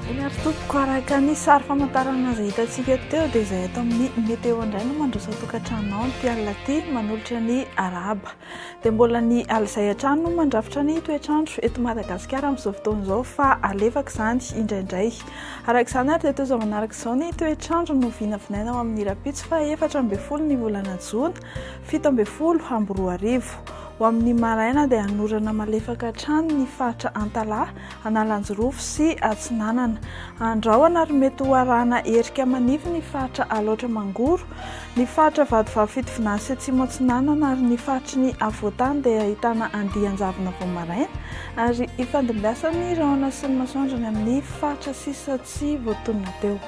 Eny ary tompoko, araka ny sary famantarana izay hitantsika teo dia izay ato amin'ny météo indray no mandroso an-tokantranonao amin'ity alina ity manolotra ny arahaba. Dia mbola ny alizay hatrany no mandrafitra ny toetr'andro eto Madagasikara amin'izao fotoana izao fa alefaka izany indraindray. Araka izany ary dia toy izao manaraka izao ny toetr'andro no vinavinaina ho amin'ny rahampitso faha 14 ny volana jona 2017. Ho amin'ny maraina dia hanorana malefaka hatrany ny faritra Antalaha, Analanjirofo sy Atsinanana. Andrahona ary mety ho arahana erika manify ny faritra Alaotra Mangoro, ny faritra Vatovavy Fitovinany sy Atsimo Atsinanana ary ny faritry ny afovoantany dia ahitana andian-javona vao maraina ary ifandimbiasan'ny rahona sy ny masoandro ny amin'ny faritra sisa tsy voatonona teo.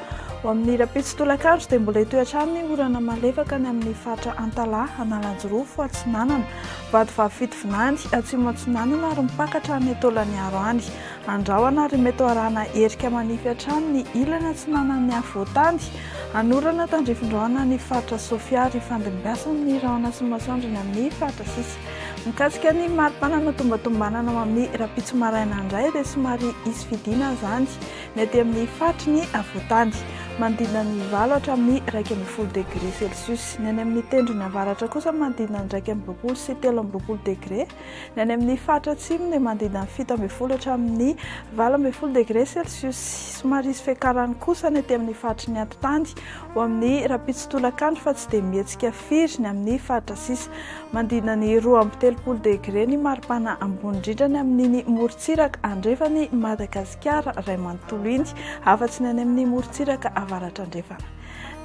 Ho amin'ny rahampitso tolakandro dia mbola hitohy hatrany ny orana malefaka any amin'ny faritra Antalaha, Analanjirofo, Atsinanana, Vatovavy Fitovinany, Atsimo Atsinanana ary mipaka hatrany Taolagnaro any. Andrahona ary mety ho arahana erika manify hatrany ny ilany atsinanan'ny afovoantany. Anorana tandrifin-drahona ny faritra Sofia ary ifandimbiasan'ny rahona sy ny masoandro ny amin'ny faritra sisa. Mikasika ny maripana notombatombanana ho amin'ny rahampitso maraina indray dia somary hisy fidinana izany ny aty amin'ny faritry ny afovoantany. Manodidina ny valo hatramin'ny 11 degre celsius. Ny any amin'ny tendrony avaratra kosa manodidina ny 21 sy 23 degre. Ny any amin'ny faritra atsimo dia manodidina ny 17 hatramin'ny 18 degre celsius. Somary hisy fiakarany kosa ny aty amin'ny faritry ny atitany ho amin'ny rahampitso tolakandro fa tsy dia mihetsika firy ny amin'ny faritra sisa. Manodidina ny 32 degre ny maripana ambony indrindra ny amin'iny morontsiraka andrefan'i Madagasikara iray manontolo iny, afa-tsy ny any amin'ny morontsiraka avaratra andrefana.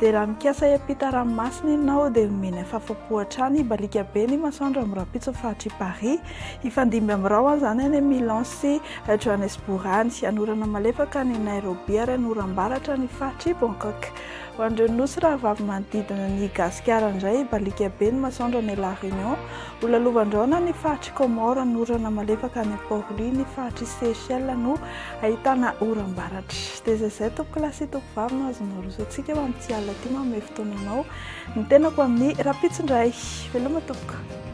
Dia raha mikasa hiampita ranomasina ianao dia omena fafapo hatrany hibaliaka be ny masoandro amin'ny rahampitso faritr'i Paris. Hifandimby amin'ny rahona izany any Milan sy Johannesburg any. Hanorana malefaka any Nairobi ary hanoram-baratra ny faritr'i Bangkok. Ho an'ireo nosy rahavavy manodidina an'i Gasikara indray, hibaliaka be ny masoandro any La Réunion. Ho lalovan-drahona ny faritr'i Comores, hanorana malefaka any Port-Louis, ny faritr'i Seychelles no ahitana oram-baratra. Dia izay izay tompokolahy sy tompovavy no azonao aroso antsika ho amin'ity alina ity manome fotoana anao ny tenako amin'ny rahampitso indray. Veloma tompoko.